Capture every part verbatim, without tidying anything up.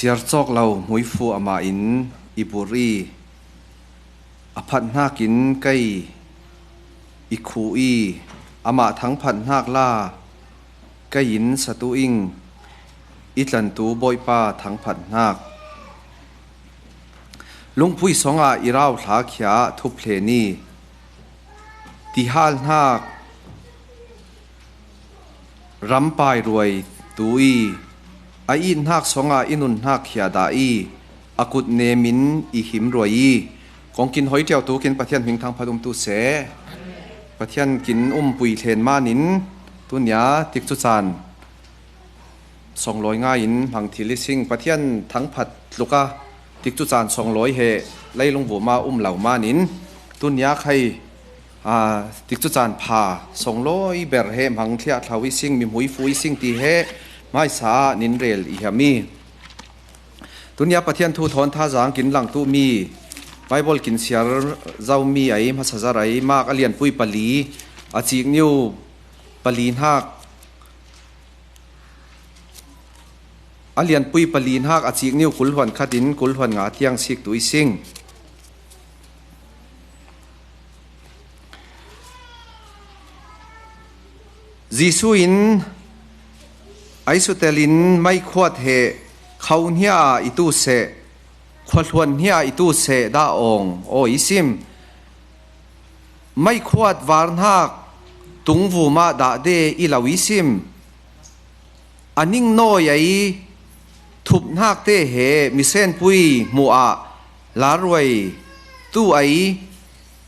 Siar cawk lo hmuifu amah in i burh i, a phat hnakin kei i khuh i, amah thangphat hnak la kei in satu ing, i tlantu Bawipa thangphat hnak. Lungpui songah i rauhla khia thup hlen i, tihal hnak rampai ruai tu i, a it hnak songah i nun hnak khia dah i, a kut nemin i him ruai i, kong kin hoi ṭiau tu kin Pathian hming thangphat um tu seh. Pathian kin umpui hlen manin tunia tikcu caan songlawi ngai in hmang thil i sing. Pathian thangphat tluka tikcu caan songlawi he leilung vuma um lo manin tunia khai, aa, tikcu caan pha songlawi ber he hmang thliah thlau i sing, mi hmuifu i sing ti he hmaisa ah nin rel i hiam i. Tunia Pathian thu thawn thazang kin langtu mi, Bible kin siar zo mi ai, hmasa zar ai, Mark a lianpui pali, a cikniu pali hnak, a lianpui pali hnak a cikniu kulhuan khatin kulhuan nga tiang sik tu i sing. Jesuh in aisutelin meikhuat he kho hnia i tu seh, khuahluan hnia i tu seh dah awng aw i sim. Meikhuat var hnak tungvumah dah de i lo i sim. A ningnawi ai thup hnak te he misenpui hmuh ah laruai tu ai,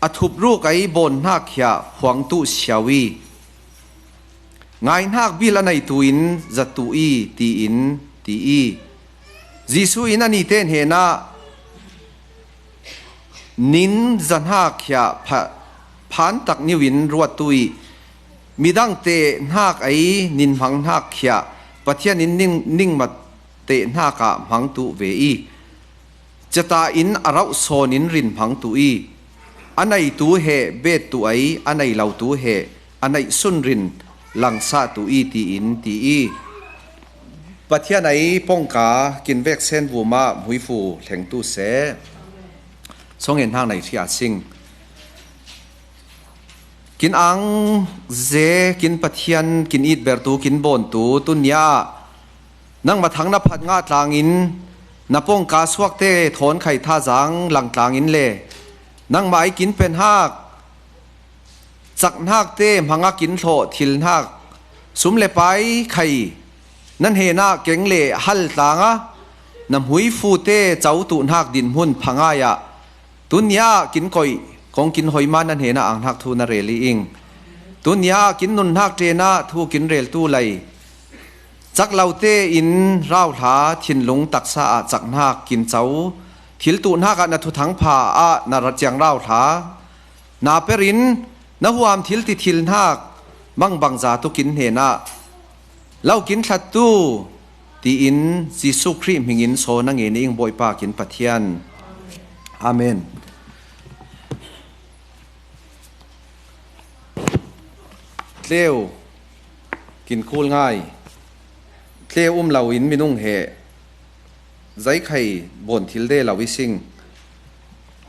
a thupruk ai bawn hnak khia huang tu siau i, ngai hnak bil a neitu in zatu i, tiin ti i. Jesuh in a nite hnenah, nin za hnak khia pha-, phan tak niu in ruat tu i, midang teh hnak ai nin hmang hnak khia Pathian in ning, ningmat teh hnak ah hmang tu ve i, cata in a rauh sawn in rin hmang tu i, a neitu he bet tu ai, a nei lo tu he a neih sun rin langsah tu i, tiin ti i. Pathian ai pongka kin veksen vumah hmuifu thleng tu seh. Song en hnak nei hria sing. Kin ang ze, kin Pathian, kin it bertu, kin bawntu, tunia nangmah thang na phat ngah tlangin, na pongka suakte thawn khai thazang lang tlangin le nangmah ai kin pen hak, cak hnak te hmang a kin hlawh thil hnak, sum le pai khai na hnenah keng le hal tlanga na hmuifu te co tuh hnak dinhmun pha ngai ah tunia kin koih, kong kin hoi ma na hnenah ang hnak thu na rel i ing. Tunia kin nun hnak ṭenah thu kin rel tu lei. Cak lo tein rauhla thinlung taksa ah cak hnak kin co, thil tuh hnak ah na thuthang pha ah na rat ciang rauhla na perin, na huam thil ti thil hnak mangbangza tu kin hnenah lo kin thlat tu, tiin Jesuh Khrih hmingin saw na ngen i ing Bawipa kin Pathian. Amen. Tleu kin kul ngai. Tleu um lo in minung he zei khai bawn thil de lo i sing.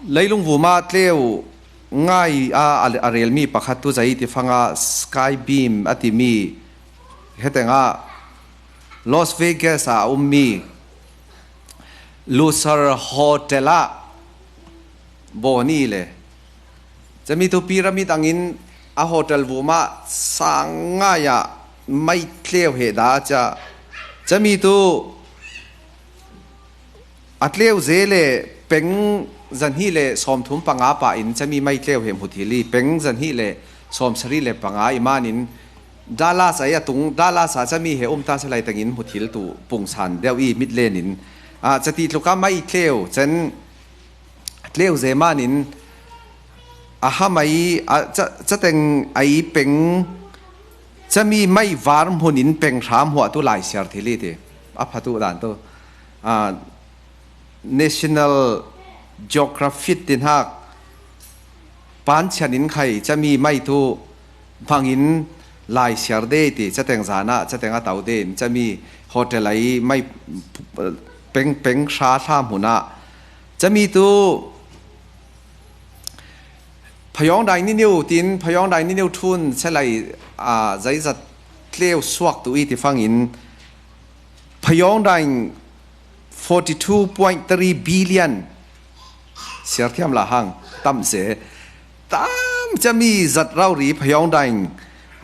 Leilung vumah tleu ngai a, a, a relmi pakhat tu zei ti fanga Sky Beam a timi hetengah Las Vegas a ummi Luxor Hotel ah bawn i le, cami tu pyramid angin a hotel vumah sang ngai ah mei tleu he dah a ciah, cami tu a tleu ze le peng zahnih le sawmthum panga pah in cami mei tleu he hmu thil i, peng zahnih le sawmsarih le panga i manin Dallas ai a tung, Dallas a cami he um ta se lai tengin hmu thil tu pungsan deuh i mitlen in, a, cati tluka mei tleu cen tleu ze manin a ham ai, a, ca, cateng ai peng cami mei var hmun in peng hram huah tu laisiar thil i ti a phatu dan tu, a, National Geographic ti hnak pancian in khai cami mei tu hmangin laisiar de ti, cateng zan ah cateng a tau de in cami hotel ai mei pengpeng hra hla hmunah camitu phayawng daing niniu tin phayawng daing niniu thun selai a zaizat tleu suak tu i ti fangin phayawng daing forty two point three billion siarthiam la hang tam se tam cami zat rauri phayawng daing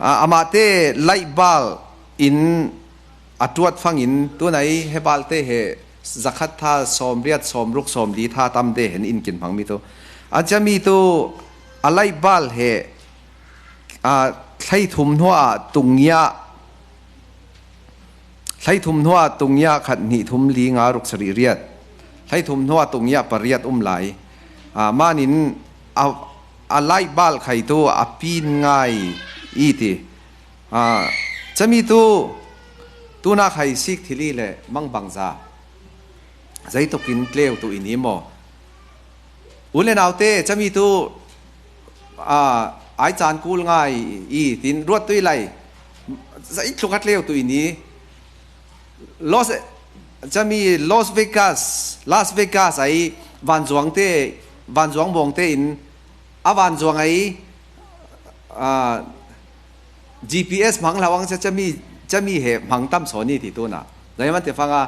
a, amahte laibal in a tuat fangin tunai he balte he zakhat tha sawmriat sawmruk sawmli tha tamte hen in kin hmangmi tu a camitu a laibal he a thlaithum hnuah tungiah thlaithum hnuah tungiah khat hnih thum li nga ruk sarih riat thlaithum hnuah tungiah pariat um lai a manin a, a laibal khaitu a pin ngai i ti. Camitu tuna khai sik thili le mangbangza zaitukin tleu tu i ni maw? U le naute camitu ai caan kul ngai i tin ruat tui lai zaitluk a tleu tu i ni. Los cami Las Vegas, Las Vegas ai vanzuangte vanzuang bawngte in a vanzuang ai GPS hmang hlauang cia cami cami he hmang tam sawn i ti tuna. Zaiman te fanga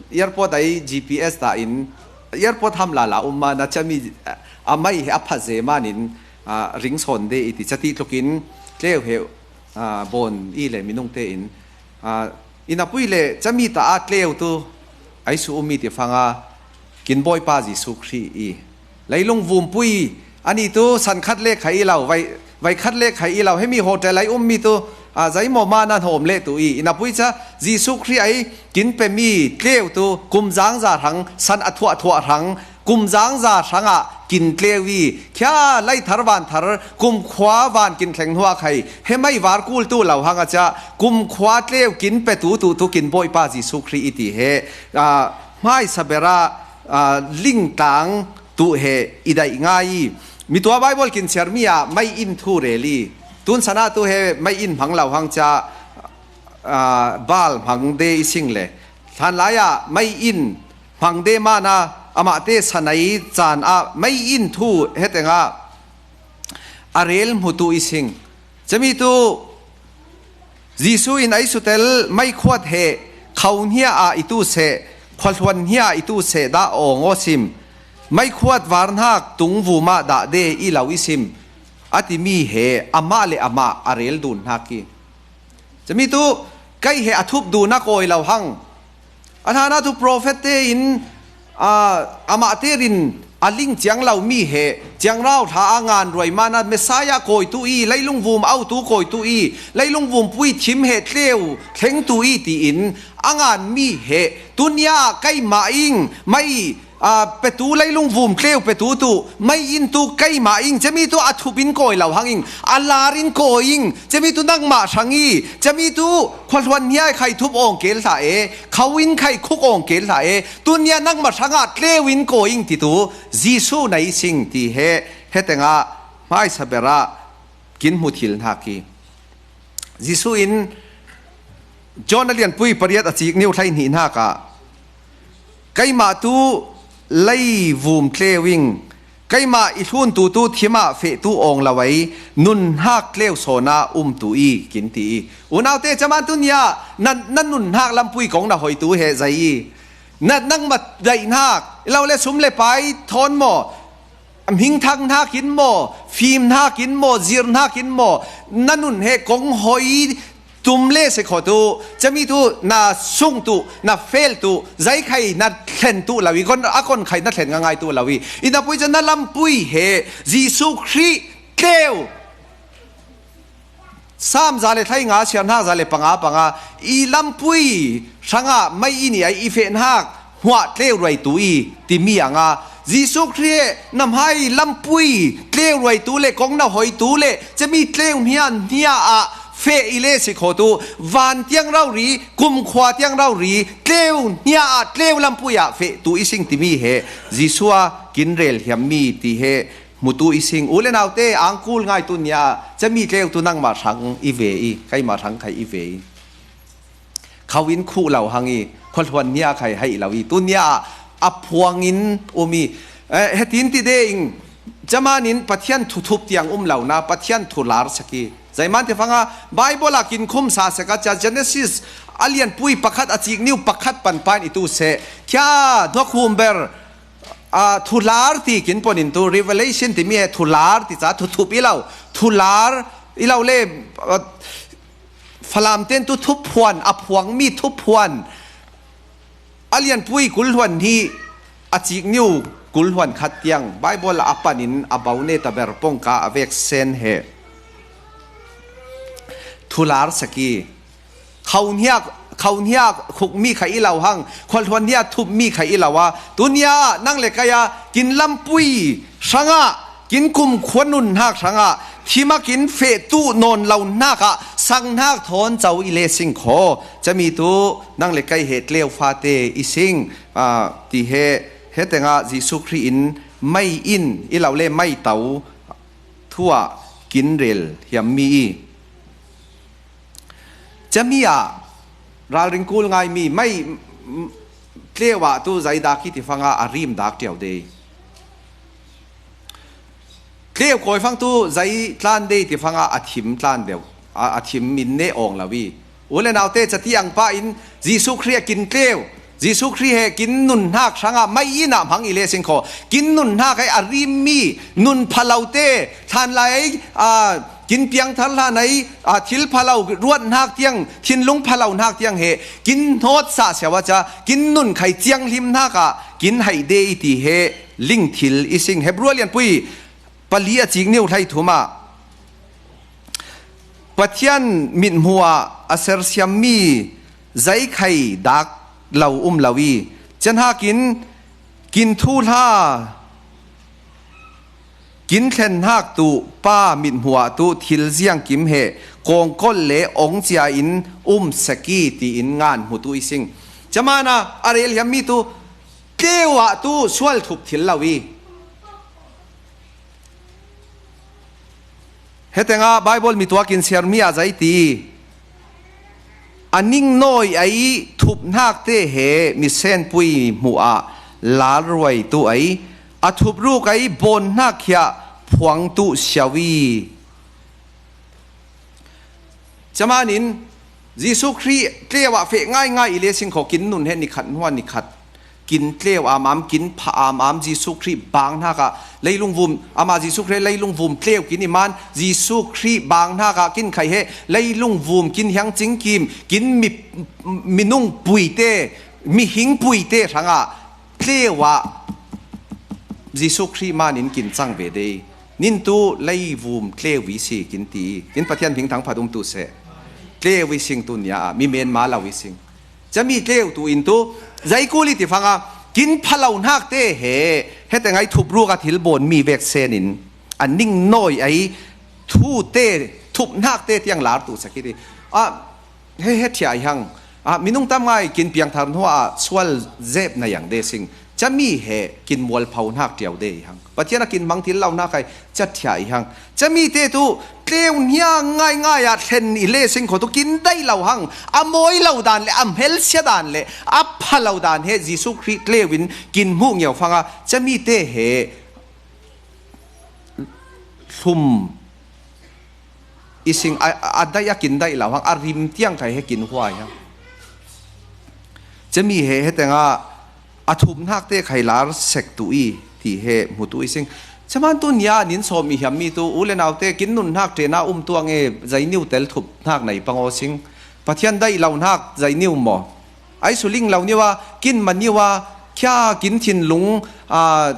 airport ai GPS ta in airport ham lala um mana cami a mai he a pha ze manin ring sawn de i ti cati tlukin tleu he bawn i le minungte in ina pui le cami ta a tleu tu ai su um i ti fanga kin Bawipa Jesu Khrih i leilung vumpui ani tu san khat le khai i lo vai vai khat le khai i lo hemi hotel ai ummi tu a zaimaw mana hawm le tu i ina pui ca Jesu Khrih ai kin pemi tleu tu kumzang za hrang san a thuah thuah hrang kumzang za hrangah kin tleu i khia laithar vanthar kumkhua van kin thleng hnuah khai he mai var kul tu lo hanga ca kumkhua tleu kin pe tu tu tu kin Bawipa Jesu Khrih i ti he hmaisa berah lingtlang tuh he i daih ngai i mitua Baibal kin siarmi ah mai in thu rel i tun sanah tu he mai in hmang lo hang ca bal hmang de i sing le hlanlai ah mai in hmang de mana amahte sanai caan ah mai in thu hetengah a rel hmutu i sing. Camitu Jesu in ai sutel maikhuat he khauhnia ah i tu seh khuahluanhnia ah i tu seh dah awng aw sim maikhuat varhnak tungvum ah dah de i lo i sim a timi he amah le amah a rel dun hnak i camitu kei he a thup dun a kawi lo hang. A hlanah tu profet tein amahte rin a ling ciang lomi he ciangrau hla a ngan ruai mana Messiah kawi tu i leilung vum au tu kawi tu i leilung vum pui thim he tleu thleng tu i tiin a nganmi he tunia keimah ing mai petu leilung vum tleu petu tu mai in tu keimah ing camitu a thup in kawi lo hang ing a lar in kawi ing camitu nangmah hrang i camitu khuahluanhnia i khai thup awng kel hlah e khau in khai khuk awng kel hlah e tunia nangmah hrangah tleu in kawi ing titu Jesu na i sing ti he hetengah hmaisa berah kin hmu thil hnak i Jesu in John a lianpui pariat a cik niu hlei hnih hnakah keimah tu lei vum tleu ing keimah i hluntu tu thimah fehtu awng lo ei nunhak tleu sawnah umtu i kin ti i unaute caman tunia na nunhak lampui kong na hoitu he zei i na nangmah daihnak i lo le sum le pai thawn maw hmingthang hnakin maw fim hnakin maw zir hnakin maw na nun he kong hoi tum le se kho tu cami tu na sung tu na fel tu zai khai na thlen tu lo i kon a kon khai na thlen nga ngai tu lo i ina pui cu na lampui he Jesuh Khrih tleu Sam za le thlai nga siar hnak za le panga panga i lampui hrangah mei in i ai i feh hnak hmuah tleu ruaitu i timi a nga Jesuh Khrih he na hmai lampui tleu ruaitu le kong na hoitu le cami tleu hnia hnia ah feh i le si kho tu van tiang rori kumkhua tiang rori tleu hnia ah tleu lampui ah feh tu i sing timi he Jesuh a kin rel hiam mi ti he hmutu i sing u le naute angkul ngai tu nia cami tleu tu nangmah hrang i ve i keimah hrang khai i ve i Kho in khuh lo hang i, khuahluan nia khai haih lo i, tu nia a phuangin um i, eh, hetin ti de ing, camanin Pathian thuthup tiang um lo na, Pathian thular sak i. Zeiman ti fanga, Bible a kin khum sa sek a cia, Genesis a lianpui pakhat a cik niu pakhat panpain i tu se. Khia, hnuakhum ber, a, thular ti kin ponin tu, Revelation ti mi he thular ti ca, thuthup i lo, thular i lo le, a, Falam ten tu thuphuan, a phuang mi thuphuan. A lianpui kulhluan hi, a cik niu kulhluan khat tiang. Bible a panin a bau ne ta ber pongka a vek sen he. Thular sak i. Kho nia, kho nia khuk mi kha i lo hang, khuahluan nia thup mi kha i lo a. Tu nia nang le kei a, kin lampui hrangah, kin kumkhua nun hnak hrangah, thima kin feh tu nawn lo hnakah, sang hnak thawn co i le sing kho. Cami tu nang le kei he tleu fate i sing, ah, ti he, he tengah Jesuh Khrih in mei in i lo le mei to thu ah kin rel hiam mi i. Cami ah ralring kul ngai mi, mei, m-, tleu ah tu zei dak i ti fanga a rim dak tiau de. Tleu kawi fang tu zei tlan de ti fanga a thim tlan deuh. A, a thim min ne awng lo i. U le naute cati ang pa in Jesuh Khrih a kin tleu. Jesuh Khrih he kin nun hnak hrangah mei in ah hmang i le sing kho. Kin nun hnak he a rim mi nun phalo te, thlan lai ei, a, kin piangthar hlan ei, a, thil phalo ruat hnak tiang, thinlung phalo hnak tiang he, kin hnawt sah siau a ca, kin nun khai ciang hlim hnak ah, kin haih de i ti he, ling thil i sing. Hebru a lianpui, pali a cik niu hlei thum ah, Pathian mithmuh ah a sersiam mi zei khai dak lo um lo i, cianhakin kin thuhla, kin thlen hnak tu pa mithmuh ah tu thil ziang kim he kawngkolh le ong cia in um sek i tiin ngan hmu tu i sing. Camana a rel hiam mi tu tleu ah tu sual thup thil lo i. He tengah Bible mi tuak in siar mi ah zei ti. A ning nawi ei thup hnak te he mi senpui hmuh ah lalruai tu ei. A thup ruk ei bawn hnak khia phuang tu siau i. Camanin Jesuh Khrih tleu ah feh ngaingai i le sing kho kin nun he nikhat hnuan nikhat. Kin tleu amam, kin pha amam, Jesuh Khrih bang hnakah leilung vum, amah Jesuh Khrih leilung vum tleu kin i man, Jesuh Khrih bang hnakah kin khai he leilung vum kin hiang cingkim, kin mi, minung puite, mihing puite hrangah tleu ah Jesuh Khrih manin kin cang ve de. Nin tu leivum tleu i si kin ti. Nin Pathian hming thangphat um tu seh. Tleu i sing tu nia ah, mi menma lo i sing. Cami tleu tu in tu, zeikul i ti fanga, kin phalo hnak te he, he tengah i thup ruk a thil bawn mi vek sen in, a ning nawi ei thu te, thup hnak te tiang lar tu sak i ti. Ah, he, he thiah i hang. Ah, minung tam ngai kin piangthar hnuah sual zep na yang de sing. Cami he kin mualpho hnak tiau de i hang. Pathian a kin hmang thil lo hnak ai, ca thiah i hang. Cami te tu, tleu hnia ngaingai ah thlen i le sing kho tu kin daih lo hang. A mawi lo dan le, a hmelsia dan le, a pha lo dan he Jesuh Khrih tleu in kin hmuh ngeu fanga. Cami te he hlum i sing a, a daih a kin daih lo hang, a rim tiang khai he kin huai hang. Cami he, he tengah a thup hnak te khai lar sek tu i, ti he hmu tu i sing. Caman tu nia nin sawm i hiam mi tu, u le nau te kin nun hnak tena um tuang e, zei niu tel thup hnak nei pang aw sing. Pathian daih lo hnak zei niu maw. Ai suling lo niu a, kin ma niu a, khia kin thinlung, a,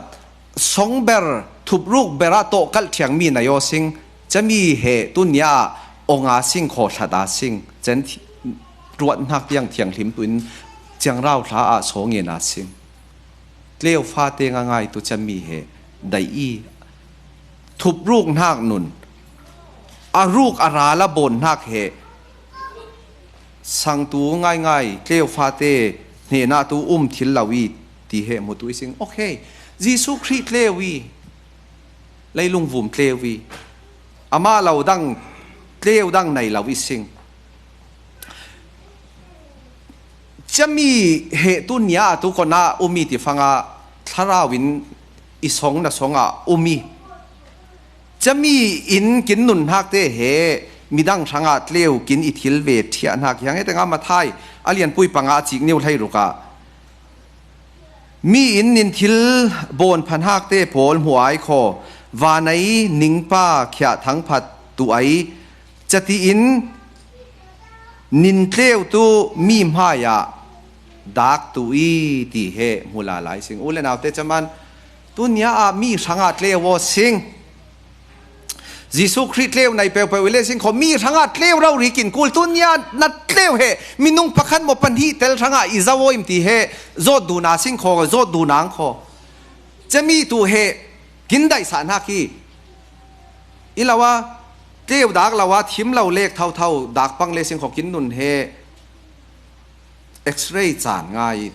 song ber, thup ruk ber ah tawh kalh thiang mi na yaw sing, cami he tu nia ah ong a sing khaw thlata sing, cen thi-, ruat hnak tiang thianghlim tu in ciangrau thla ah saw ngen a sing. Tleu fate ngaingai tu cami he daih i thup ruk hnak nun, a ruk a ral a bawn hnak he sang tu ngaingai, tleu fate hnenah tu um thil lo i ti he hmu tu i sing. Ok, Jesuh Khrih tleu i, leilung vum tleu i, amah lo dang, tleu dang nei lo i sing. Cami he tunia a tu kona umi ti fanga thlarau in i song na songa umi. Cami in kin nun hak te he midang hranga tleu kin i thil ve thiah hnak hiang he tenga Mathai a lianpui panga a cik niu hlei ruka. Mi in nin thil bawn phan hak te pawl hmu ai kho, vanai ningpa khiah thangphat tu ai, cati in nin tleu tu mi hmaya dak tu i ti he hmu lalai sing. U le naute caman, tunia a mi hranga tleu aw sing. Jesuh Khrih tleu nai peupeu i le sing kho, mi hranga tleu rau ri kin kul, tunia na tleu he minung pakhat maw pahnih tel hranga i zau aw im ti he zawt duna sing kho, zawt duna ang kho. Cami tu he kin daihsah hnak hi. I lo a, tleu dak lo a, thim lo lek thauthau dak pang le sing kho, kin nun he X-ray caan ngai i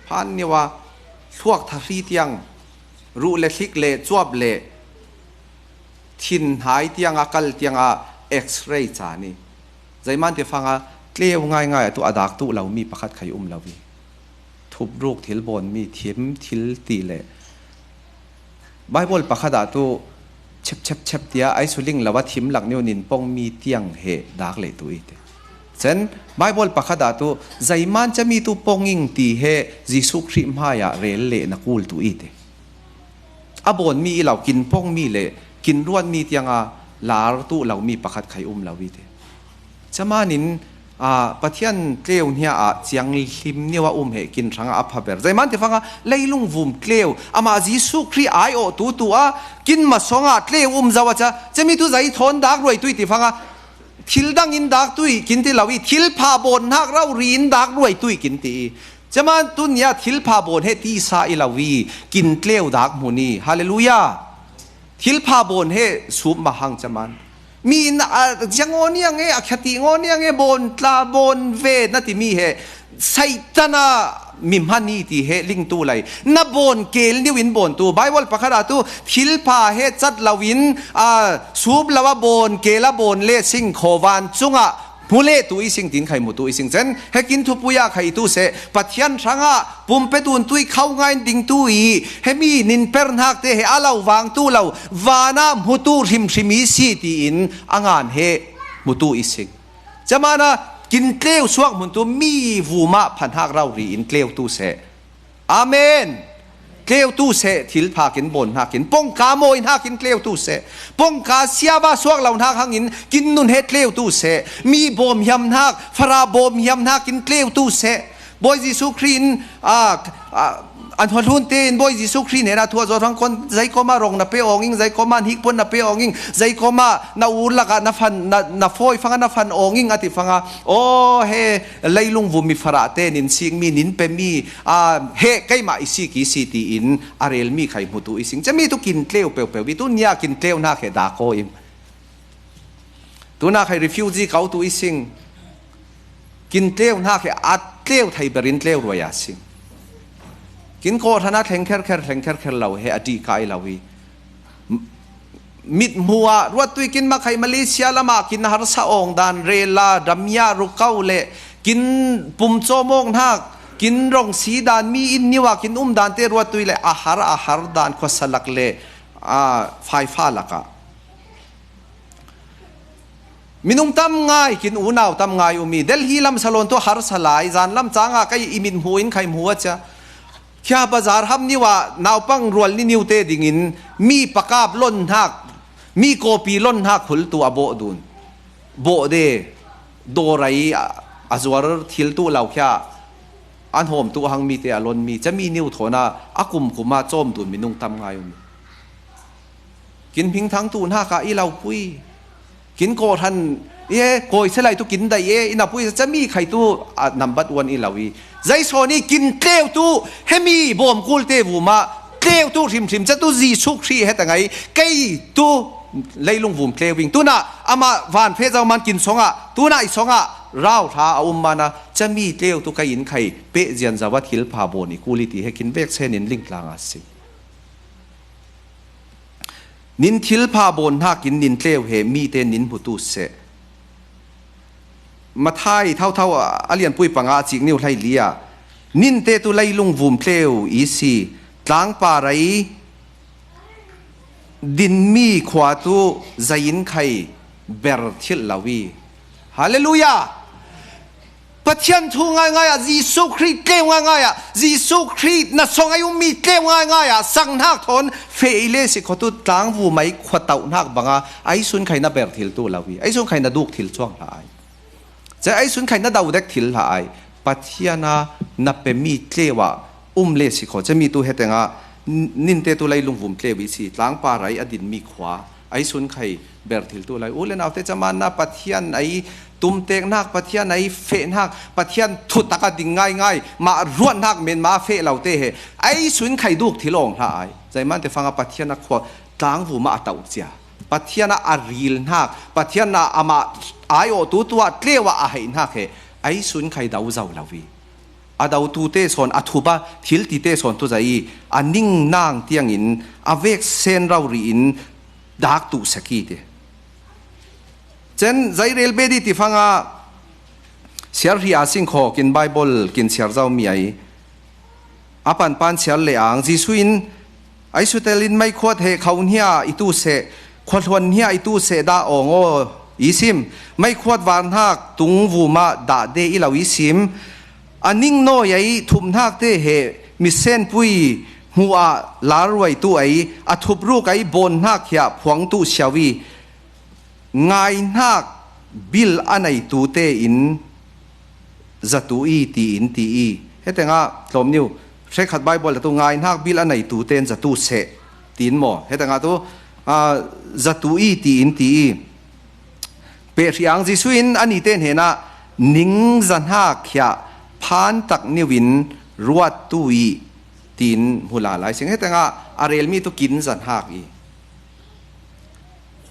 phan niu a, thluak thahri tiang, ruh le thlik le cuap le thin hai tiang a kal tiang a X-ray caan i. Zeiman ti fanga tleu ngaingai a tu a dak tu lo mi pakhat khai um lo i. Thupruk thil bawn mi thim thil ti le Bible pakhat ah tu chep chep chep tia ai suling lo a thim lak niu nin pong mi tiang he dak le tu i te. Cen Bible pakhat ah tu zeiman cami tu pong ing ti he Jesuh Khrih hmaya rel le na kul tu i te. A bawn mi i lo kin pong mi le kin ruat mi tianga lar tu lo mi pakhat khai um lo i te. Camanin, aa, Pathian tleu hnia ah ciang hlim niu a um he kin hranga a phaber. Zeiman ti fanga leilung vum tleu, amah Jesuh Khrih ai awh tu tu a, kin masonga tleu um zau a ca, cami tu zei thawn dak ruai tui ti fanga, thil dang in dak tui kin ti lo i, thil pha bawn hnak rau ri in dak ruai tui kin ti i. Caman tunia thil pha bawn he tisa i lo i, kin tleu dak hmun i. Halleluiah. Thil pha bawn he sup mahang caman. Mi in a ziang aw niang e, a khati ngaw niang e, bawn tla, bawn ve, na ti mi he. Satan a mi hman i ti he ling tu lai. Na bawn kel niu in bawn tu. Bible pakhat ah tu, thil pha he cat lo in, a, sup lo a bawn kel a bawn le sing kho van cungah hmu le tu i sing tin khai hmu tu i sing cen. He kin thupui ah khai tu seh. Pathian hrangah pumpe tun tui khau ngai ding tu i. He mi nin per hnak te he a lo vang tu lo. Vana hmu tu hrimhrim i si ti in a ngan he hmu tu i sing. Camana kin tleu suak hmun tu mi vumah phan hak rau ri in tleu tu seh. Amen. Tleu tu seh, thil pha kin bawn hnak in, pongka mawi hnak in tleu tu seh. Pongka siava suak lo hnak hangin kin nun he tleu tu seh. Mi bawm hiam hnak, fara bawm hiam hnak in tleu tu seh. Bawi Jesuh Khrih in, a, a, an hawlhun tein Bawi Jesuh Khrih hnenah thu a zawt hang kon, zei kawmah rong na pe awng ing, zei kawmah hnik puan na pe awng ing, zei kawmah na ur lakah na fan, na, na fawi fanga na fan awng ing a ti fanga, aw he leilung vum mi farah tenin sik mi nin pe mi, a, he keimah i sik i si tiin a rel mi khai hmu tu i sing. Cami tu kin tleu peupeu i, tunia kin tleu hnak he dak aw im. Tuna khai refugee kau tu i sing. Kin tleu hnak he a tleu thei berin tleu ruai a sing. Kin kawhhran a thleng kher kher, thleng kher kher lo he a dih kai lo i. Mit hmu ah ruat tui kin makhai Malaysia lamah kin harsa awng dan rela, damia rukau le kin pum cawm awng hnak, kin rong si dan mi in niu ah kin um dan te ruat tui le a har, a har dan khuasa lak le, a, faifa lakah. Minung tam ngai kin unau tam ngai um i Delhi lam salon tu harsa lai, zan lam canga kai i mit hmu in khai hmu a cia. Khia bazar ham niu ah naupang rual ni niu te dingin mi pakap lon hnak, mi kopi lon hnak khul tu a bawh dun. Bawh de, dawrai a, a zuar thil tu lo khia, an hawm tu hang mi te a lon mi, cami niu thawn a, a kumkum a cawm dun minung tam ngai um i. Kin hmingthang tu hnak ah i lo pui. Kin kawhhran e, kawi se lai tu kin daih e, i na pui cami khai tu a nambat uan i lo i. Zei sawn i kin tleu tu, hemi bawm kul te vumah, tleu tu hrimhrim ca tu Jesuh Khrih he ta ngai, kei tu leilung vum tleu ing. Tuna amah van fe zau man kin songah, tuna i songah, rau hra a um mana, cami tleu tu kai in khai, peh zian zau a thil pha bawn i kul i ti he kin vek sen in ling tlang a si. Nin thil pha bawn hnakin nin tleu he mi te nin hmu tu seh. Mathai thauthau a, a lianpui panga a cik niu hlei li ah, Ninte tu leilung vum tleu i si, tlangpar ai dinmi khua tu zain khai ber thilh lo i. Halleluiah! Pathian thu ngaingai ah, Jesu Khrih tleu ngaingai ah, Jesu Khrih na song ai ummi tleu ngaingai ah, sanghnak thawn feh i le si kho tu tlangvum ai khuatauhnak banga ai sun khai na ber thil tu lo i, ai sun khai na duk thil cuang hlah ai. Cai ai sun khai na daudek thil hlah ai. Pathian a na pemi tleu ah um le si kho. Cami tu hetengah ninte tu leilung vum tleu i si, tlangpar ai a dinmi khua ai sun khai ber thil tu lai. U le naute, caman na Pathian ai tumteknak, Pathian ai fehnak, Pathian thutak a ding ngaingai, mah ruatnak men mah feh lote he ai sun khai duk thil awng hlah ai. Caimante fanga Pathian a khua tlangvum ah a tauh cia, Pathian a a rilhnak, Pathian a amah ai awh tutuah tleu ah a heihnak he ai sun khai do zo lo i. A dotute sawn, a thupa thil tite sawn tu zai i, a ning nang tiangin a vek sen rori in dak tuh sek i ti. Cen zairel bedi ti fanga siar hri a singkhaw kin Bible kin siar zo mi ai. A panpan siar le ang Jesu in ai sutel in meikhuat he khauhnia i tu seh, khuahluanhnia i tu seh dah awng aw i sim. Meikhuat varhnak tung vumah dah de i lo i sim. A ningnawi ai thuphnakte he misenpui hmuh ah laruaitu ai a thupruk ai bawnhnak hiah phuangtu siau i, ngaihnak bil a neitute in zatu i tiin ti i. Hetengah tlawmniu hrekhat Bible atu ngaihnak bil a neitute in zatu seh tiin maw? Hetengah tu, ah, zatu i tiin ti i. Pehriang Jesu in a nite hnenah ning zahnak hiah phantak niu in ruattu i tiin hmu lala i sing. Hetengah a relmi tu kin zahnak i.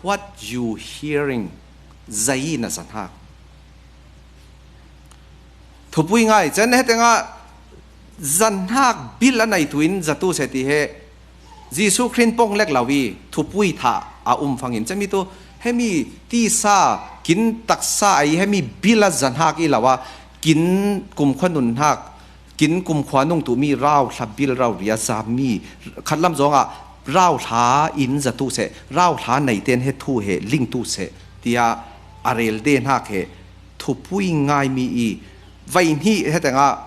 What you hearing, zai na zahnak. Thupui ngai, cen hetengah zahnak bil a neitu in zatu seh ti he Jesu Khrih pong lek lo i thupui thah a um fangin cemi tu hemi tisa, kin taksa ai hemi bil a zahnak i lo a, kin kumkhua nunhnak, kin kumkhua nungtuhmi rauhla bil rauria zami khatlam zawngah rauhla in zatu seh, rauhla neiten he thu he lingtu seh tia a rel dehnak he thupui ngaimi i. Vaihnih hetengah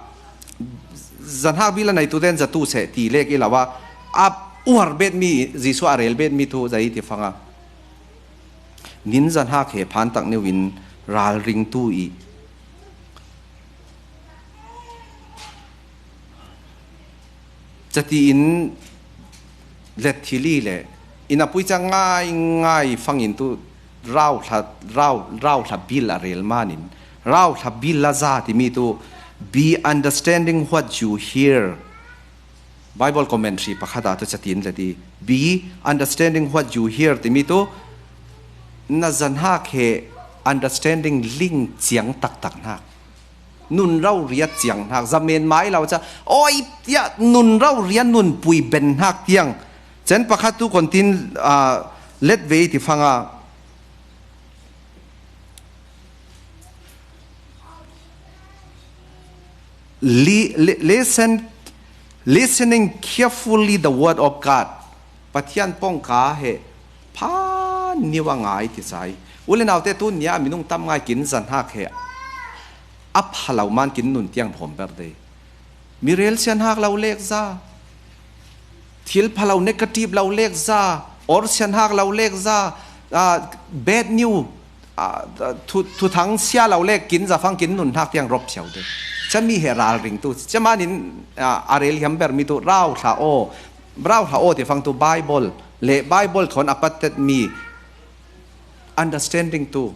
zahnak bil a neituten zatu seh ti lek i lo a, a uar betmi, Jesu a rel betmi thu zai ti fanga nin zahnak he phantak niu in ralringtu i. Cati in let thili le in a pui ca ngaingai fangin tu rauhla, rau, rauhla bil a rel manin rauhla bil a za timi tu be understanding what you hear. Bible commentary pakhat ah tu cati in let i, be understanding what you hear timi tu na zahnak he understanding ling ciang taktak hnak. Nun rauria ciang hnak, zamen mai lo ca, oi, tiah nun rauria nun pui ben hnak tiang. Cen pakhat tu kontin, ah, let ve ti fanga. Li-, li-, listen, listening carefully the word of God. Pathian pongka he phan niu a ngai ti sai. U le naute, tu nia minung tam ngai kin zahnak he a phalo man kin nun tiang hawm ber dei. Mi rel sianhak lo lek za, thil phalo negative lo lek za, or sianhak lo lek za, ah, bad news, ah, thu, thuthang sia lo lek kin zafang kin nunhak tiang rop siau te. Cami he ralring tu. Camanin, ah, a rel hiam ber mi tu rau thla aw, rau thla aw ti fang tu Bible le Bible thawn a pattet mi understanding tu.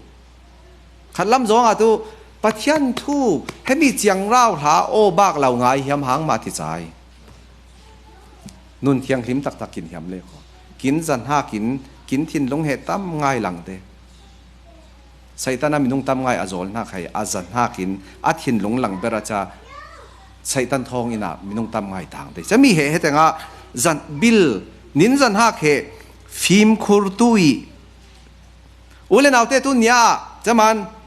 Khatlam zawngah tu Pathian thu hemi ciang rau thla aw bak lo ngai hiam hang mah ti cai. Nun thianghlim taktak kin hiam le kho. Kin zahnak in, kin thinlung he tam ngai lang te. Satan a minung tam ngai a zawlhnak hai, a zahnak in, a thinlung lang ber a ca Satan thawng ina minung tam ngai tang te. Cami he, hetengah zan bil, nin zahnak he fimkhur tu i. U le naute, tu nia, caman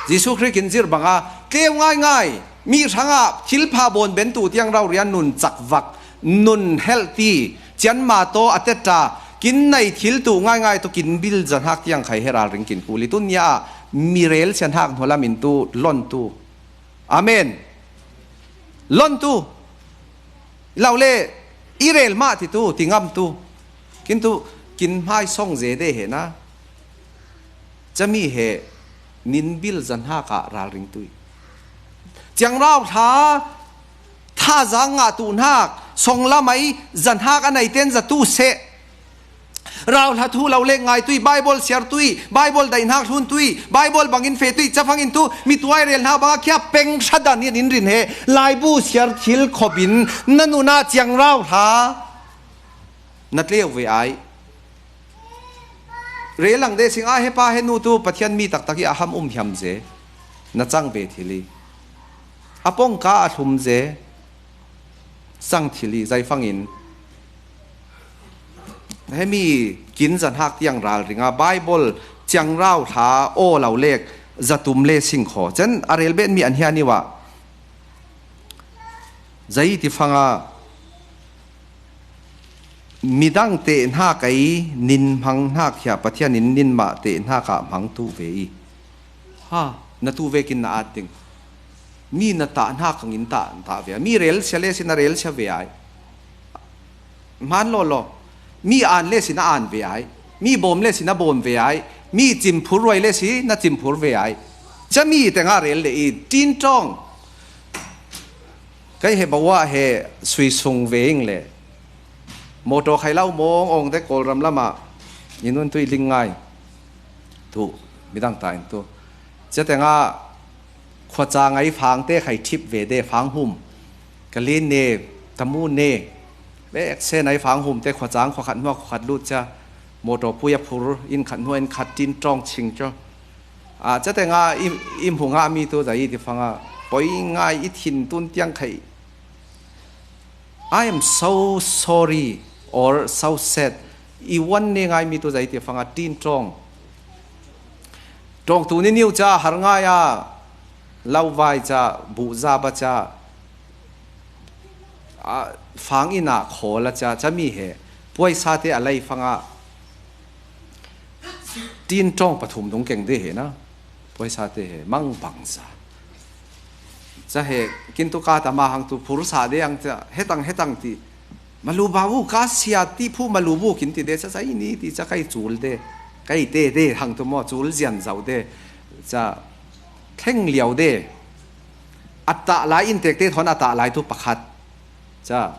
Jesu Khrih kin zir banga, tleu ngaingai, Mi hrangah thilpha bawn bentu tiang rauria nun chakvak, nun helhti, cianma taw a teta, kin nei thil tu ngaingai tu kin bil zanhak tiang khai he ralring kin kuli. Tunia mi rel sianhak hnualam in tu lon tu. Amen. Lon tu. Laule i rel mah ti tu, ti ngam tu. Kin tu, kin hmai song ze de he na. Cami he nin bil zanhak ah ralring tui. Ciangrau hla, tha zang ngah tu hnak, song lamai zanhak a nei ten za tu seh. Rauhla thu lo le ngai tui, Bible siar tui, Bible daihnak hlun tui, Bible bangin fe tui, cafangin tu, mi tuai rel hna bang a khia peng hradan in in rin he, laibu siar thil khop in, na nuna ciangrau hla, na tleu ve ai. Rel lang de sing a he pa he nu tu, Pathian mi taktak i a ham um hiam ze, na cang ve thil i. A pongka a hlum ze, sang thil i zaifangin. Hemi kin zanhak tiang ralring a Bible ciangrau hla aw lo lek zatum le sing khaw. Cen a rel bet mi an hia niwa. Zai ti fanga midang te hna kai nin hmang hna khia Pathian in nin mah te hna ka hmang tu ve i. Ha, na tu vekin na at ding. Mi na tah hna kangin tah, tah ve ai. Mi rel sia le sin a rel sia ve ai. Hman law law. Mi an le sin a an ve ai. Mi bawm le sin a bawm ve ai. Mi cimphur ruai le sin a cimphur ve ai. Ca mi tengah rel le i tin tawng. Kei he bawa he sui sung ve ing le. Motor khai lau mawng awng te Kawlram lamah i nun tui ling ngai. Tu, midang ta in tu. Cia tengah khuaca ngai fang te khai thip ve de fang hum. Ka lin ne, ka mu ne. Bek se nai fang hum te khuacang khuakhat hnuak khuakhat lut cia. Motor pui a phur in khat hnuak in khat tin tawng ching cio. Ah, cia tengah i, i hmu ngah mi tu zai i ti fanga. Poi ngai i thin tun tiang khai. I am so sorry or so sad. I wan ne ngai mi tu zai ti fanga tin tawng. Tawng tu ni niu ca har ngai a, lau vai ca, buh za ba ca, a, fang ina khaw la ca, ca mi he, puai sa te a lei fanga, tin tawng pathum dung keng de he na. Puai sa te he, mang bang za. Ca he, kin tu ka ta ma hang tu phur sa de ang ca, hetang, hetang ti. Malu ba bu ka sia ti phu malu bu kin ti de ca, ca i ni ti ca kai cul de. Kai te de hang tu maw, cul zian zau de. Ca thleng liau de. A tah lai in tek te thawn a tah lai tu pakhat. Ca.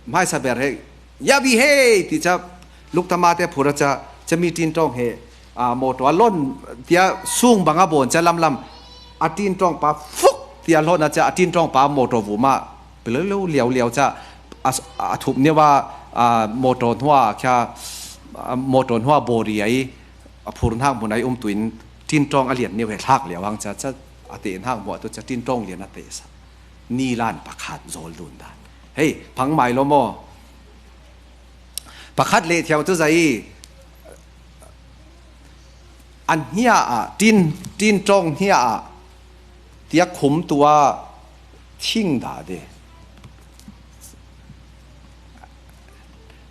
Hmaisa ber he, ya bi he, ti ca, lukta ma te phura ca, ca mi tin tawng he, a, motor a lon, tia sung bang a bawn ca lamlam, a tin tawng pa fuk, tia lon a ca, a tin tawng pa motor vu ma, pelo lo liau liau ca, a, a thup neu a, a, motor hnua, kia, a, motor hnua bori ai, a phur hnak mun ai um tuin, tin tawng a lian neu he thlak liau hang ca, ca, a te hnak hmuah tu ca, tin tawng lian a te sa. Ni lan pakhat zawl dun dan. Hei, phang mai lo maw? Pakhat leh thiau tu zai i, an hnia ah, tin, tin tawng hnia ah, tia khum tu a thing da de.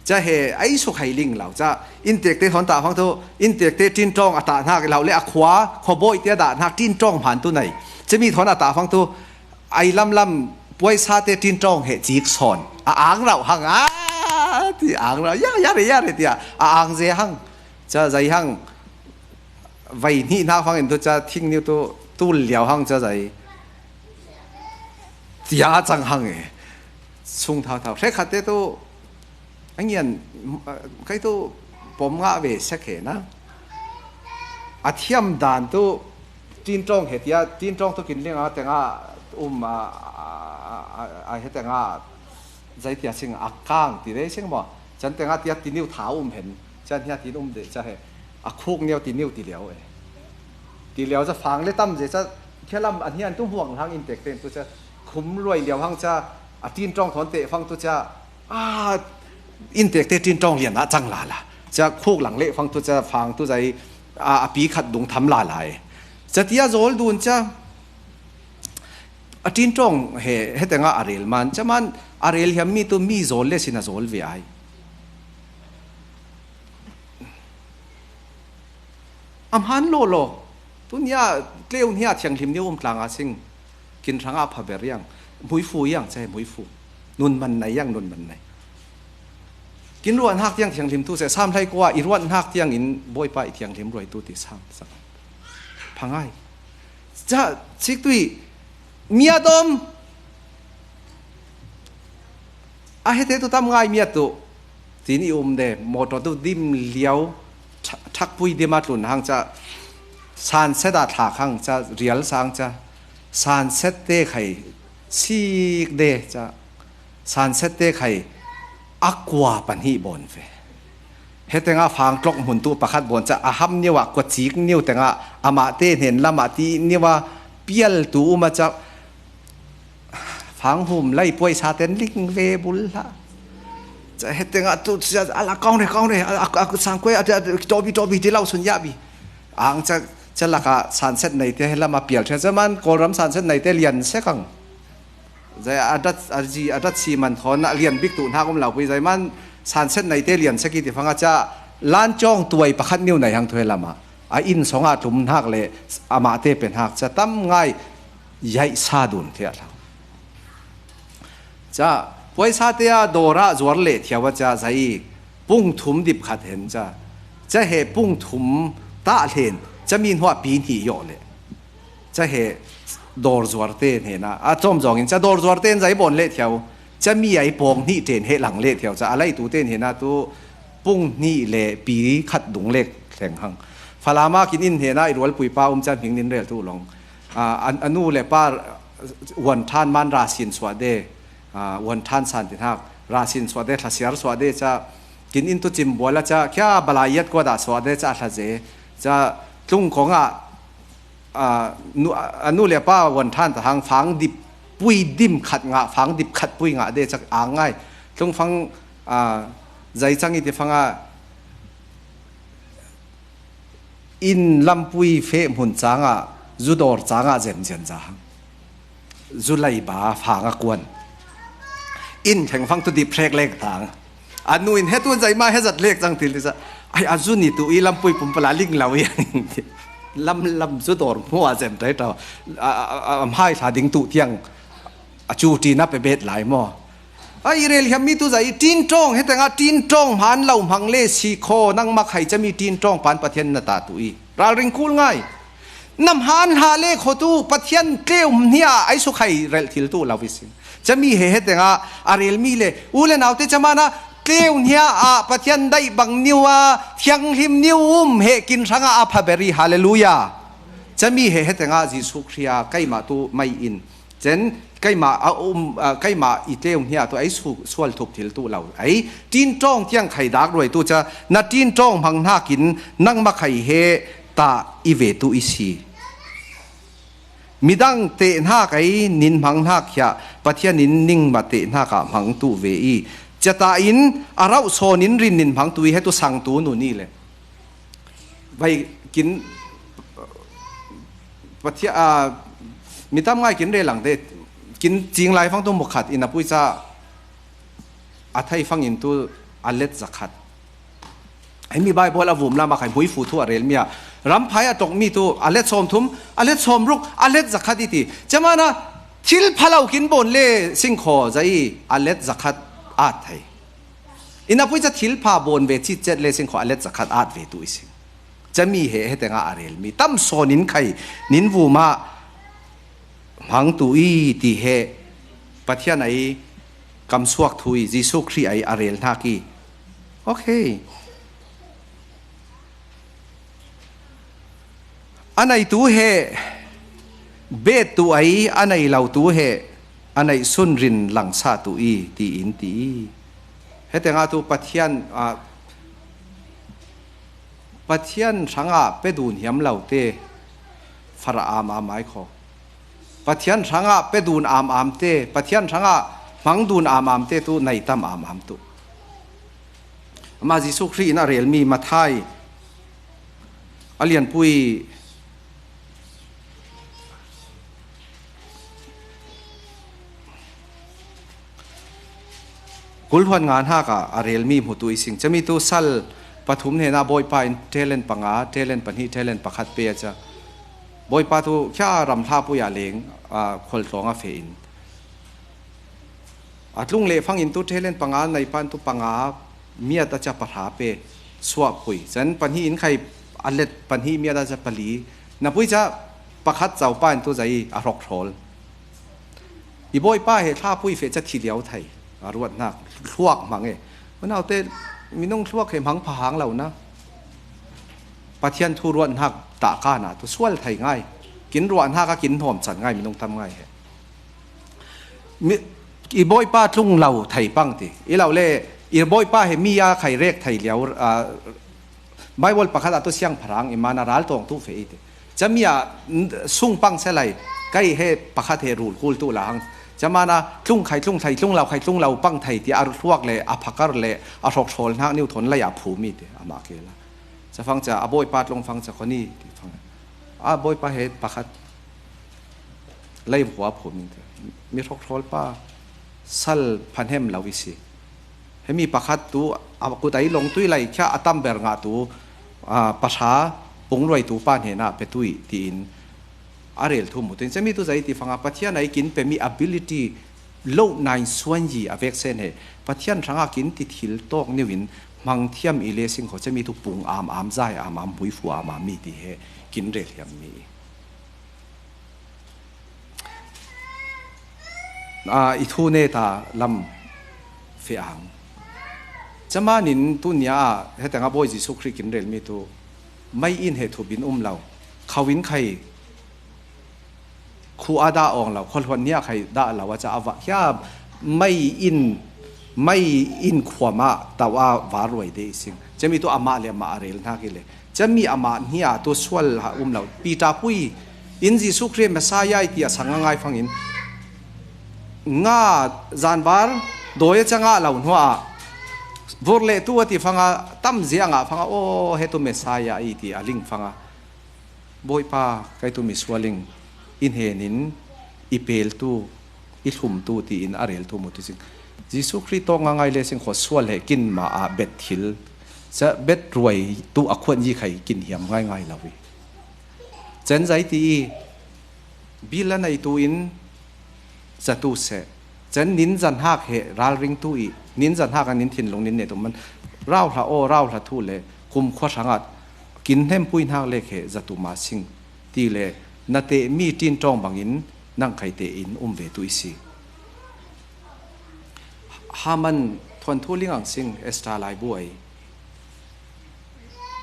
Ca he, ai suk hai ling lau. Ca, in tek te thawn tah fang tu, in tek te tin tawng a tah hnak lau le a khua, khua bawih te a dah hnak tin tawng hman tu nei. Ca mi thawn a tah fang tu, ai lamlam puai sa te tin tawng he cik sawn. A ang rauh hang, a, ti ang rauh, ya, ya re, ya re, tia, a ang ze hang. Ca zai hang, vai hnih hnak fang in tu ca thing niu tu, tul liau hang ca zai. Tia a cang hang e. Sung thau thau. Hre khat te tu, a ngian, kai tu pom ngah ve sek he na. A thiam dan tu, tin tawng he tia, tin tawng tu kin ling a tengah um a, a, a, a, a he tengah zai tia sing a kang ti rei sing maw. Can tengah tia ti niu tha um hen. Can hia tin um de ca he. A khuk niau ti niu ti liau e. Ti liau ca fang le tam ze ca, khia lam an hian tu huang hang in tek ten tu ca, khum ruai liau hang ca, a tin tawng thawn teh fang tu ca, a, in tek te tin tawng lian ah cang lala. Ca khuk lang leh fang tu ca, fang tu zai, a, a pi khat dung tham lala e. Ca tia zawl dun ca, A ṭin ṭawng he, hetengah a rel man, caman a rel hiam mi tu mi zawl le sin a zawl ve ai. A hman lawlaw. Tunia tleu hnia thianghlim ni um tlanga sing. Kin hrangah pha ber iang. Hmuifu iang, che hmuifu. Nun man nei iang, nun man nei. Kin ruah hnak tiang thianghlim tu se, Sam hlei kua i ruah hnak tiangin Bawipa i thianghlim ruai tu ti Sam sak. Phangai. Ca, sik tui, miat om. A hete tu tam ngai miat tu. Tin i um de, motor tu dim liau, ṭha-, ṭhakpui dim a tlun hang ca, sunset a thlak hang ca, rial sang ca, sunset te khai, sik de ca, sunset te khai, a kua pahnih bawn ve. Hetengah fang tlok hmun tu pakhat bawn ca, a ham niu ah kua cik niu tengah, amah te hnen lamah ti niu a, pial tu um a ca, Fang hum lai puai sa ten ling ve bul hla. Ca hetengah tu ca a la kaung re, kaung re, a, a, a, sang kuai, a, a, tobi, tobi, ti lau sun ya bi. Ang ca, ca laka sunset nei te he lama pial ṭhia. Ca man Kawlram sunset nei te lian se kang. Zai a dat, a zi, a dat si man thawn a lian bik tu hnak um lau pui. Zai man sunset nei te lian se ki ti fanga ca lan cawng tuai pakhat niu nei hang thu he lama. A inn sawngah tlum hnak le amah te pe hnak ca tam ngai. Yaih sa dun thiah hlah. Ca, puaisa te a dawr ah zuar leh thiau a ca zai pung thum dip khat hen ca. Ca he pung thum tah hlen, ca mi hnuah pi hnih yawh leh. Ca he dawr zuar te hnena, a cawm zawngin ca dawr zuar te in zai bawn leh thiau. Ca mi ai pawng hnih ṭen he lang leh thiau ca. A laitu te hnena tu pung hnih le pi khat dung lek thleng hang. Falama kin in hnena i rualpui pa um ca hming nin rel tu long. A, a, a nu le pa uan ṭhan man ra sin suah de, a, uan ṭhan san tin hak, ra sin suah de, thla siar suah de ca, kin in tu cim bual a ca, kia balai yat kua dah suah de ca a thla ze, ca tlung kong ah, a, nu, a nu le pa uan ṭhan ta hang fang dip pui dim khat ngah, fang dip khat pui ngah de ca ang ngai. Tlung fang, a, zai cang i ti fang ah, Inn lampui feh hmun cangah, zu dawr cangah zenzen za hang. Zu laiba fang a kuan. Inn thleng fang tu dip hrek lek tang. A nu in he tun zai mah he zat lek cang til ti sa. Ai, a zu ni tu i lampui pumpala ling lo i an in ti. Lam, lam zu dawr hmuh a zen tai tau. A, a, a, a, hai thla ding tu tiang. A cu ṭi na pe bet lai maw? A i rel hiam mi tu zai i ṭin ṭawng, hetengah ṭin ṭawng hman lo hmang le si khaw, nangmah khai cami ṭin ṭawng pan Pathian na ta tu i. Ralring kul ngai. Na hman hlah le khaw tu Pathian tleu hnia ai su khai relh thil tu lo i sin. Cami he hetengah a rel mi le u le nau te camana tleu hnia ah Pathian daih bang niu a thianghlim niu um he kin hrangah a pha ber i. Hallelujah. Cami he hetengah Jesuh Khrih a keimah tu mai in. Cen, keimah a um, a, keimah i tleu hnia tu ei su-, sual thup thil tu lo. Ei, ṭin ṭawng tiang khai dak ruai tu ca, na ṭin ṭawng hmang hnakin nangmah khai he ta i ve tu i si. Midang teh hnak ei nin hmang hnak hiah Pathian in ningmah teh hnak ah hmang tu ve i. Cata in a rauh sawn in rin nin hmang tu i he tu sang tu nu ni le. Vai kin Pathian, a, mi tam ngai kin relang te, kin cing lai fang tu mukhat in a pui ca a thai fang in tu a let zakhat. Ai mi Bible a vum lama khai hmui fu thu a rel mi a. Ram phai a tok mi tu a let sawm thum, a let sawm ruk, a let zakhat i ti. Camana thil phalau kin bon le singkhaw zai a let zakhat a thai. Ina pui ca thil pha bawn ve cit cet le sing kho a let zakhat at ve tu i sing. Cami he, hetengah a rel mi tam sawn in khai nin vuma hmang tu i ti he Pathian ai kamsuak thu i Jesuh Khrih ai a rel hnak i. Okay. A nei tu he bet tu ai, a nei lo tu he a nei sun rin langsa tu i, ti in ti i. Hetengah tu Pathian, a, Pathian hrangah pe dun hiam lo te fara am am ai kho. Pathian hrangah pe dun am am te, Pathian hrangah hmang dun am am te tu nei tam am am tu. Amah Jesuh Khrih in a rel mi Matthai a lianpui, Khualhluan nga hnak ah a rel mi hmutu i sing. Cami tu sal pathum hnen ah Bawipa in talent panga, talent pahnih, talent pakhat pe a ca. Bawipa tu khia ram thlapui ah leng, aa, khualtlawng a feh in. A tlung leh fangin tu talent panga nei pan tu panga miat a ca pahra pe suahpui. Can pahnih in khai a let pahnih miat a ca pali. Na pui ca pakhat cau pa in tu zai a hrokhrawl. I Bawipa he thlapui feh ca thi liau thei. A ruathnak hluak hmang e. Unaute minung hluak he hmang pha hang lo na. Pathian thu ruathnak tahkan ah tu sual thei ngai. Kin ruahnak a kin hnawmcan ngai minung tam ngai he. Mi, i Bawipa tlung lo thei pang ti. I lo le, i Bawipa he mi a khai rek thei liau, aa, Bible pakhat ah tu siangpahrang i man a ral tawng tu feh i ti. Cami ah, n-, sung pang se lai, kai he pakhat he rul kul tu la hang. Camana tlung khai tlung thei, tlung lo khai tlung lo pang thei ti a hluak le, a phakar le, a hrokhrawl hnak niu thawn lai a phum i ti, amah ke la. Ca fang ca, a Bawipa tlung fang ca khoni ti fang. A Bawipa he pakhat lei hua phum in te. Mi hrokhrawl pa sal phanhem lo i si. Hemi pakhat tu a kut ai long tui lai khia a tam ber ngah tu, aa, pahra pungruai tu pa hnenah pe tui tiin a rel thu mu tin. Cami tu zai ti fanga Pathian ai kin pe mi ability lo nai suan yi a vek sen he. Pathian hrangah kin ti thil tawk niu in hmang thiam i le sing kho cami tu pung am am zai am am hmuifu am am mi ti he kin rel hiam mi. Aa, i thu neta lam feh ang. Camanin tunia ah hetanga Bawi Jesuh Khrih kin rel mi tu mai in he thubin um lo. Khau in khai khu a dah awng lo, khualhuan nia khai dah lo a ca a va. Hia mai in, mai in khuam ah tau a va ruai de i sing. Cami tu amah le amah a rel hna ki le. Cami amah hnia tu sual ha um lo. Peter pui in Jesuh Khrih Messiah i ti a sang a ngai fangin nga zanvar dawi a ca ngah lo hnuah vur le tu a ti fanga tam zia ngah fanga aw he tu Messiah i ti a ling fanga Bawipa, kei tu misual in i hnenin i peltu, i thlumtu tiin a reltu mu tu cing. Jesuh Khrih tawk ngaingai le sing khuasual he kin ma ah bet thil, ca bet ruai tu a khuan yi khai kin hiam ngaingai lo i. Cen zai ti i, bil a neitu in zatu seh. Cen nin zan hak he ralringtu i, nin zan hak a nin thinlung nin netum man rauhla aw, rauhla thu le kumkhua hrangah kin hnempui hnak lek he zatu ma sing ti le na teh mi ṭin ṭawng bangin nang khai tein um ve tu i si. Haman thuanthu lingang sing Esther laibu ai.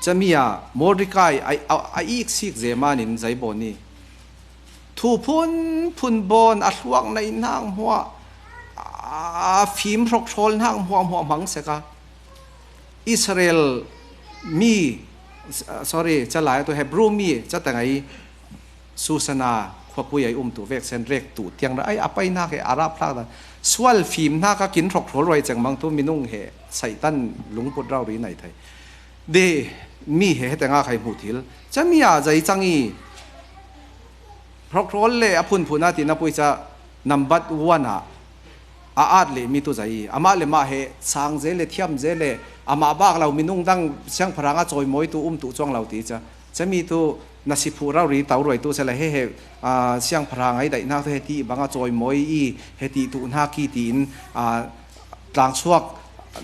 Cami ah Mordekai a, a, a iksik zemanin zaibawni thu phun phun bawn a thluak nai hnak hmuah a fim hrokhrawl hnak hmuah hmuah hmang seka Israel mi, sorry, calai tu Hebrew mi catang ai Susana khuapui ai umtu veksen rek tu tiang ra ai a pai hnak he a rap hnak dan sual fim hnak a kin hrokhrawl ruai cengmang tu minung he Satan lungput rau ri nai thai. De mi he hetanga khai hmuh thil. Cami a zai cang i hrokhrawl le a phunphun a ti na pui ca nambat one ah a at le mi tu zai i. Amah le mah he sang ze le thiam ze le amah bak lo minung dang siangpahrang a cawimawi tu um tu cuang lo ti ca. Cami tu na si phu rau ri tau ruai tu se le he he, aa, siangpahrang ai daih hnak tu he ti bang a cawimawi i he ti tu hnak i tiin, aa, tlangsuak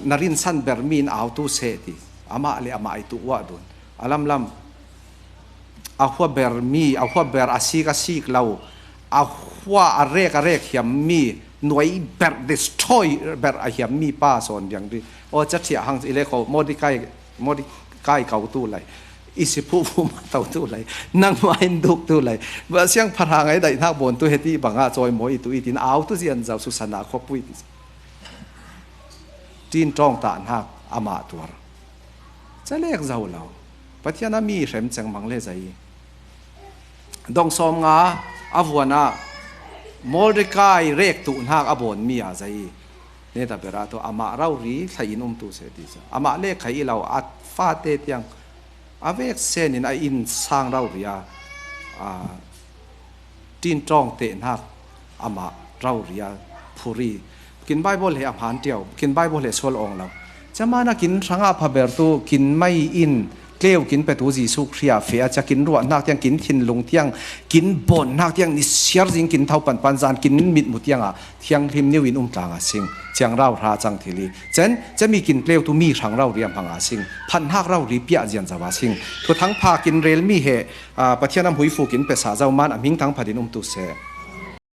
na rinsan ber mi in au tu seh ti. Amah le amah ai tu uah dun. A lamlam a hua ber mi, a hua ber a sik a sik lo, a hua a rek a rek hiam mi, nuai ber destroy ber a hiam mi pa sawn biang ri. Aw, ca thiah hang i le ko Mordekai, Mordekai kau tu lai. I si phu phu ma tau tu lai. Nangmah in duk tu lai. Ba siangpahrang ai daih hnak bawn tu he ti bang a cawimawi tu i tin au tu zian zau Susana khuapui ti. Ṭin ṭawng tah hnak amah tuar. Ca lek zo lo. Pathian a mi hrem cengmang le zai. Dong sawm nga a vuan ah Mordekai rek tu hnak a bawn mi a zai. Neta bera tu amah rau ri thlai in um tu seh ti sa. Amah lek khai i lo a fate tiang. A vek sen in a inn sang rau ri a, a, ṭin ṭawng teh hnak amah rau ri a phuri. Kin Bible he a hman tiau, kin Bible he sual awng lo. Camana kin hranga phabertu, kin mai in tleu kin petu Jesu Khria fe a cia kin ruahnak tiang, kin thinlung tiang, kin bonnak tiang, ni siar zing kin tho panpan zan kin mitmu tianga thianghlim niu in um tlanga sing, ciang rau hra cang thili. Cen, cemi kin tleu tu mi hrang rau riam hanga sing, phanhak rau ri piah zian zawa sing. Thuthang pha kin rel mi he, a, Pathian am huifu kin pesa zau man a hming thang phatin um tu se.